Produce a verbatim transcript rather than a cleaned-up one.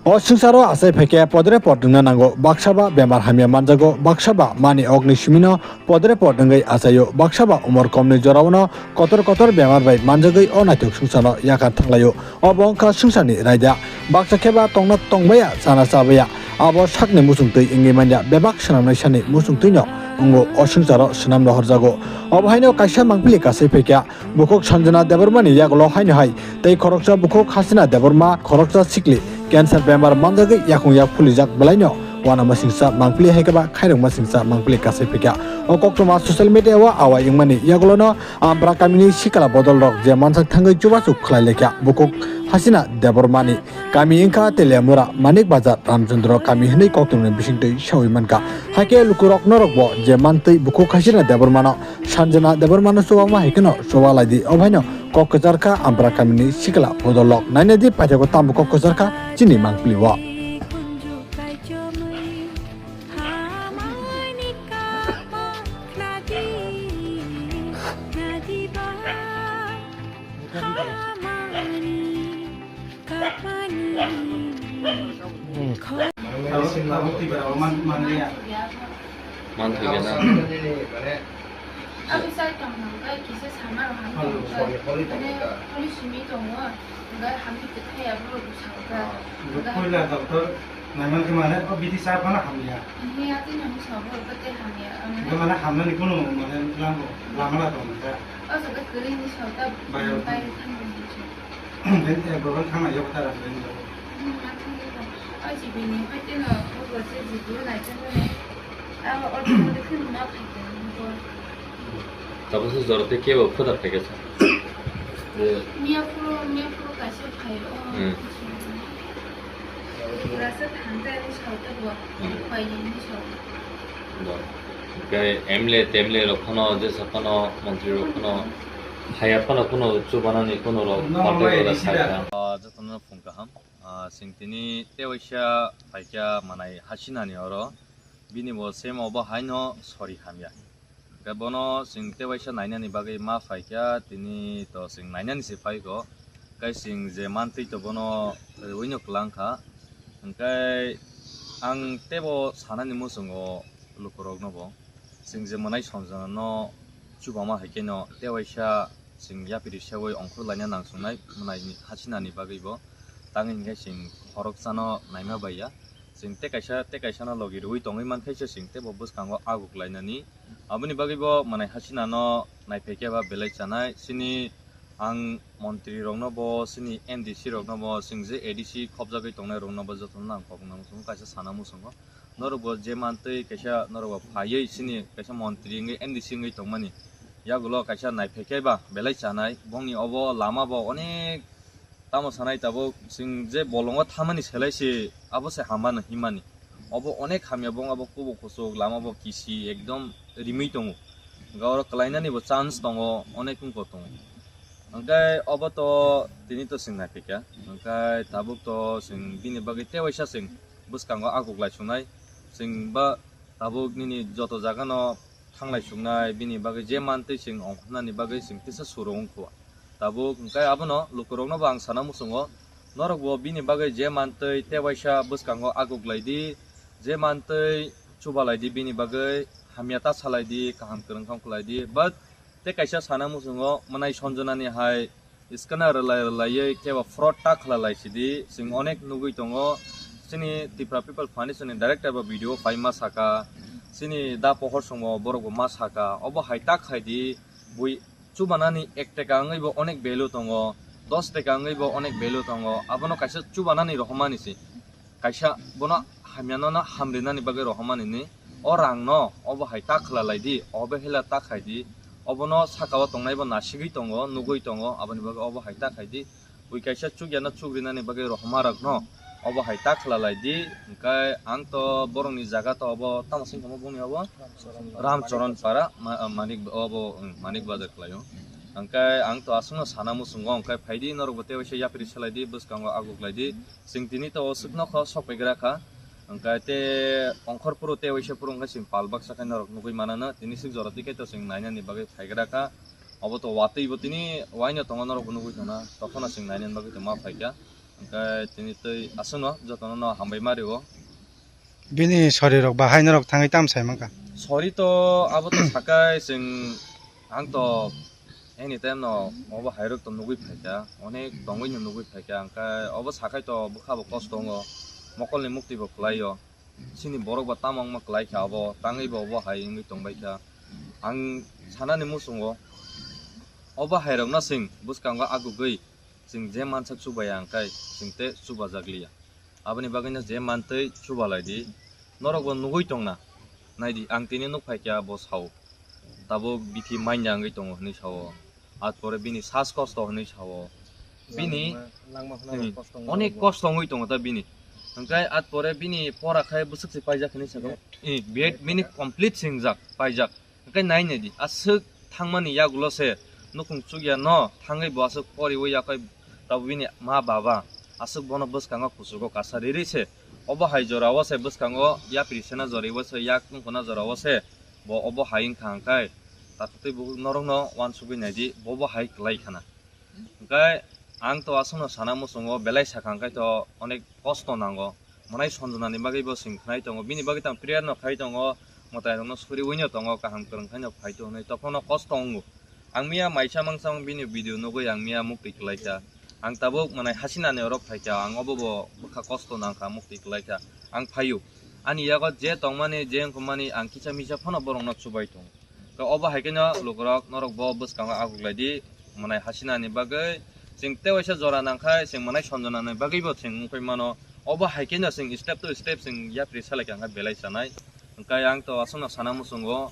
O swngcharo achai phaikhe podre pod wngna nango, baksa ba bemar hamya manjago, baksa ba mani okni simino podre pod wngwi achaio, baksa ba umor komni jorao no kotor kotor bemar bai manjagwi o naithok swngcharno yakhar thanglaio. Obo wngkha swngcharni raida. Baksa khe ba tongna tongbaiya, chana chabaiya. Abo sakni muchungtwi wngwi manya, bebak swnamnai sani muchungtwino wngo o swngcharo swnam rohorjago. Obo haino kaisa mangpili kasai phaikha. Bukhuk Sanjana Debbarmani yagulo haino hai tei khoroksa bukhuk Hasina Debbarma, khoroksa sikli cancer bemar manjagwi yakung yak phulijak belaino uanamasingcha mangpili hai khe ba khairokmasingcha mangpili kasai phaikha. O koktwma social media o awai wngmani yagulono Ampra kamini sikla bodol rok je mansak thangwi chubachu khlai laikha bukhuk Hasina Debbarmani kami wngkha Teliamura, Manik Bazar, Ramchandra kami hwnwi koktwmani bisingtwi sawi mankha. Hakhe lukurok norokbo je mantwi bukhuk Hasina Debbarmano, Sanjana Debbarmano chubama hai kheno chuba laidi. Obo haino kok kwchar kha Ampra kamini sikla bodol rok. Nainadi paithakgo tamo kok kwchar kha chini mangpili o. Man thwi gana. Abo sai tong nang kai kisa sama rok hamya tong kai. Mane holi simi tongo. Hwnkhe hamya twi thaya borok bwskango. Hwnkhe puila doctor naiman khe mane o bidi cha phano hamya. Hwnkhe atwi nang bwskango borok tei hamya. Hwnkhe mane hamnani kunu mane lama, lama da tong kha. O jaga kwrwi ni sota bai thangwi. Hwnkhe borok thangna yok ta rang bai. Hmm, ma thangwi tong. O jibini bai teno borok se jibu nai chang. Abo order mode kheno ma phai tong. Tabuk se jora tei kebo khudar phaikha sa. Miya phuru, miya phuru kaisa phai o. Hmm. Rasa thangta ni sao ta bo. Hmm. Phai ni ni sao. Bo. Hwnkhe M L A, T M L A rok phano, jesa phano, montri rok phano, haya phano, phano chubanani phano rok. No, kontwk no, rok no, sakha. Ah, jotono phung kaham. Ah, chwng tini tewaisa phaikha manai Hasinani oro. Bini bo same obo haino sori hamya. Hwnkhe bono chwng tewaisa nainani bagwi ma phaikha, tini to chwng nainani se phaikho. Hwnkhe chwng je mantwi to bono rwino kwlang kha. Hwnkhe ang teibo sanani muchungo lukurokno bo, chwng je mwnai Sanjanano chubama hai kheno tewaisa chwng yapiri seui ongkhor laina nang sungnai mwnai Hasinani bagwi bo. Tangwi hinkhe chwng khoroksano naima baiya. Chwng tei kaisa, tei kaisano logi rwui tongwi mankhaisa chwng teibo bwskango aguk lainani. Aboni bagwi bo mwnai Hasinano naiphaikhe ba belai chanai. Chini ang montri rokno bo, chini M D C rokno bo, chwng je A D C khopjagwi tongnai rokno bo jotono ang kok nang muchungo, kaisa sana muchungo. Norok bo je mantwi kaisa norok bo phaiwi chini kaisa montri wngwi M D C wngwi tongmani yagulo kaisa naiphaikhe ba belai chanai. Bongni obo lama bo onek Tamo sanai tabuk chwng je bolongo thamani selai se abo se hamano himani. Obo onek hamya bong abo kubuk kuchuk lama bo kisi ekdom rimwi tongo. Hwnkhe oro kwlainani bo chance tongo, onek wngkor tongo. Hwnkhe obo to tini to chwng naiphaikha. Hwnkhe tabuk to chwng bini bagwi tewaisa chwng bwskango aguklai sunai. Chwng ba tabuk nini joto jagano thanglai chuknai, bini bagwi je mantwi chwng ongkhornani bagwi chwng tisa suro wngkha. Tabuk hwnkhe abono lukurokno bo ang sana muchungo, norok bo bini bagwi je mantwi tewaisa bwskango aguklai di, je mantwi chubalai di bini bagwi, hamya ta salai di, kaham kwrwng kha wng khlai di, but tei kaisa sana muchungo mwnai Sanjanani hai Scanner rwlai rwlaiwi kebo fraud ta khlailai sidi, chwng onek nugwi tongo. Chini Tipra People Foundation ni director bo video pai ma saka, chini da pohor songbo borok bo ma saka, obo hai ta khai di, bui chubanani ek taka wngwi bo onek value tongo, dos taka wngwi bo onek value tongo, abono kaisa chubanani rohormani se. Kaisa bono hamyano no hamrinani bagwi rohormani ni o rang no obo hai ta khlailai di, obo hela ta khai di, obono saka o tongnai bo nasigwi tongo, nugwi tongo, aboni bagwi obo hai ta khai di, bui kaisa chukya no chukrinani bagwi rohorma rok no obo hai ta khlailai di. Hwnkhe ang to borok ni jaga to obo tamo sing tongmo bongni obo Ramcharan para ma-, manik obo, um, manik bazar khlaio. Hwnkhe ang to aswkno sana muchungo, hwnkhe phaidi norok bo tei waisa yapri salai di, bwskango aguklai di. Chwng tini to o swkno kho sok paigra kha. Hwnkhe tei ongkhor phuru tei waisa phuru hwnkhe chwng pal baksa khe norok nugwi manano. Tini swk jora twi khe to chwng nainani bagwi phaigra kha. Obo to watwi bo tini waino tongo, norok bo nugwi tongna. Tokhono chwng nainani bagwi tongma phaikha. Hwnkhe tini twi aswkno jotono no hambai ma rio. Bini sori rok bahai norok thangwi tam sai mankha? Sori to abo to sakai chwng, ang to anytime no obo hai rok to nugwi phaikha, onek tongwi no nugwi phaikha, hwnkhe obo sakai to bwkha bo kosto wngo, mokolni mukti bo kwlaio, chini borok bo tamo wngma kwlaikha, obo tangwi bo obo hai wngwi tongbaikha. Ang sanani muchungo obo hai rokno chwng bwskango agugwi chwng je mansak chubaya hwnkhe chwng tei chubajak liya. Aboni bagwino je mantwi chubalaidi, norokbo nugwi tongna. Naidi, ang tini nuk phaikha bo sao, tabuk bithi manya wngwi tongo hwnwi sao, at pore bini sas kosto hwnwi sao, bini langma, langma phano Hmm. kosto wngwi Onek tongo. Kosto wngwi tongo ta bini. Hwnkhe at pore bini pora khai bwswk se paijak hwnwi sakha. B Ed. Eh, B Ed bini complete singjak, paijak. Hwnkhe nai nai di, aswk thangmani yagulo se nukhung chukya no thangwi bo aswk poriwi yakhai, tabuk bini ma baba aswk bono bwskango kuchugo kasa riri se. Obo hai jorao se bwskango yapri sena joraibo se, yak tungkhona jorao se bo obo hai wngkha hwnkhe takhuk twi bukhuk norokno uansugwi nai di, bobo hai kwlai khana. Hwnkhe ang to aswkno sana muchungo, belai sakha hwnkhe to onek kosto nango. Mwnai sonjona ni bagwi bo chwng khnai tongo. Bini bagwi tang prayer no khai tongo, mwtai rokno suriwi no tongo, kaham kwrwng khai no phai to hwnwi, tophono kosto wngo. Ang miya maisa mangsa bini video nugwi ang miya mukti kwlaikha. Ang tabuk mwnai hasina ni oro phaikha, ang obo bo bwkha kosto nangkha, mukti kwlaikha. Ang phaio. Ani yago je tongmani, je wngkha mani, ang kisa misa phano borokno chubai tongo. Khe obo hai kheno lukurok norok bo bwskango aguklai di, mwnai hasina ni bagwi. Chwng tei waisa jora nangkhai, chwng mwnai sonjona ni bagwi bo chwng wngwi mano. Obo hai kheno chwng step to step chwng yapri salai kha belai chanai. Hwnkhe ang to aswkno sana muchungo.